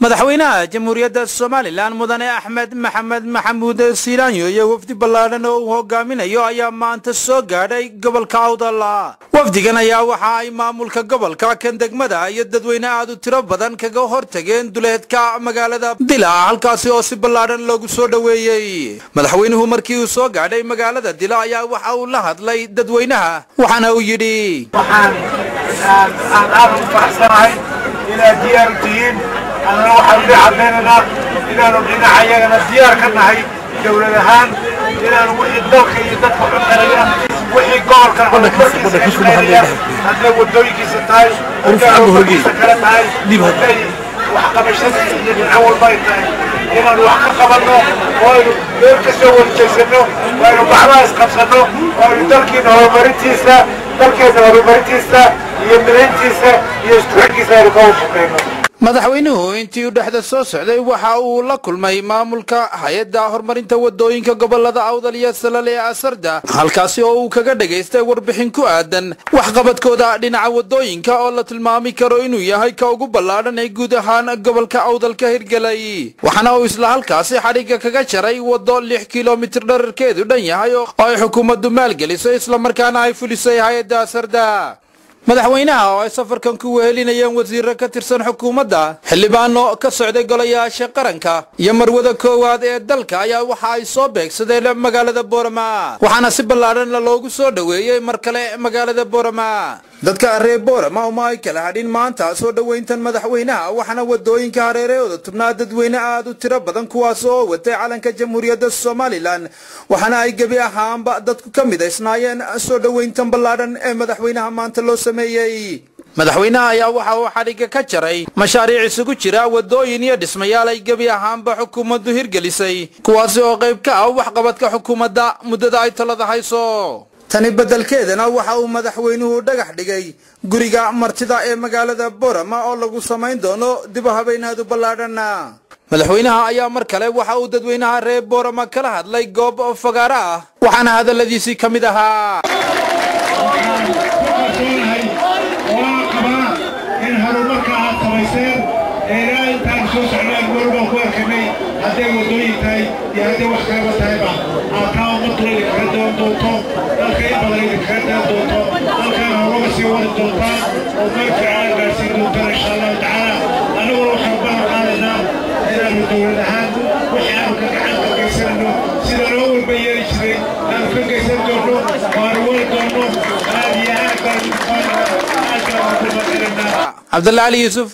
Madaxweynaha Jamhuuriyadda Somaliland Mudane Axmed Maxamed Maxamuud Siilaanyo iyo wafdi ballaadhan oo uu hogaaminayo ayaa maanta soo gaadhay gobolka Awdal. Wafdigan ayaa waxa ay maamulka gobolka, kan degmada iyo dadweyne aad u tiro badan kaga hortageen duleedka magaalada Dila, halkaasi oo si ballaadhan loogu soo dhoweeyey. Madaxweynuhu markii uu soo gaadhay magaalada Dila ayaa waxa uu la hadlay dadweynaha, waxaana uu yidhi: Waxaan aan aad ugu faraxsanahay inaad diyaar u tihiin. Annana waxaan idin caddaynaynaa inaanu dhinaca iyagana diyaar ka nahay dawlad ahaan, inaanu wixii dalka iyo dadka u taraya, wixii gobolkan horumarkiisa ka shaqaynaya, hadday waddooyinkiisa tahay, hadday horumarkiisa kale tahay, hadday waxqabashadiisa iyo dhinaco walba ay tahay, inaanu wax ka qabanno oo aynu meel ka soo warjeesanno oo aynu gacmaha isqabsanno oo aynu dalkiina horumarintiisa, dalkeena horumarintiisa iyo midayntiisa iyo isku xidhkiisa aynu ka wada shaqayno. Madaxweynuhu intii uu dhexda soo socday waxa uu la kulmay maamulka hay-adda horumarinta wadooyinka gobolada Awdal iyo Salal ee Asarda, halkaasi oo uu kaga dhagaystay warbixin ku aadan waxqabadkooda dhinaca wadooyinka oo la tilmaami karo inuu yahay ka ugu ballaadhan ee guud ahaan gobolka Awdal ka hirgelay. Waxaana uu isla halkaasi xadhigga kaga jaray waddo 6 kilomitir dherarkeedu dhan yahay oo ay xukuumaddu maalgelisay, islamarkaana ay fulisay hay-adda Asarda. Madaxweynaha oo ay safarkan ku wehelinayeen wasiiro ka tirsan xukuumadda, xildhibaano ka socday golayaasha qaranka iyo marwada koowaad ee dalka ayaa waxa ay soo beegsadeen magaalada Boorama, waxaana si ballaadhan loogu soo dhoweeyey mar kale magaalada Boorama. Dadka reer Boorama uma ay kala hadhin maanta soo dhoweyntan madaxweynaha, waxaana wadooyinka hareerahooda tubnaa dadweyne aad u tiro badan, kuwaas oo watay calanka Jamhuuriyadda Somaliland, waxaana ay gebi ahaanba dadku ka midaysnaayeen soo dhoweyntan ballaadhan ee madaxweynaha maanta loo sameeyey. Madaxweynaha ayaa waxa uu xadhigga ka jaray mashaariic isugu jira wadooyin iyo dhismayaal ay gebi ahaanba xukuumaddu hirgelisay, kuwaasi oo qayb ka ah waxqabadka xukuumadda muddada ay talada hayso. Tani beddelkeedana waxa uu madaxweynuhu dhagax dhigay guriga martida ee magaalada Borama oo lagu samayn doono dib u habeyn aad u ballaadhan. Madaxweynaha ayaa mar kale waxa uu dadweynaha reer Borama kala hadlay goob fagaaro ah, waxaana hadalladiisii ka mid ahaa: Waxaan ku kalsoonahay oo aan qabaa in horumarka aad samayseen ee ilaa intaan soo socnaan meel baan ku arkanay, hadday waddooyin tahay iyo hadday wax kaleba tahayba, aad taa ummaduna idinkaga dayan doonto, dalka in badan idinkaga dayan doonto, dalkaana horuga sii wadi doontaan oo meel fiican aad gaarsiin doontaan, insha Allahu tacaala. Annaguna waxaan ballan qaadaynaa inaanu dowlad ahaan wixii aanu ka gacan ka geysanayno, sida loo walba yeeli jiray, aanu ka geysan doonno oo aanu wadi doonno. Aad iyo aad baan aad baan ugu mahadcelinaa. Cabdulla Cali Yuusuf.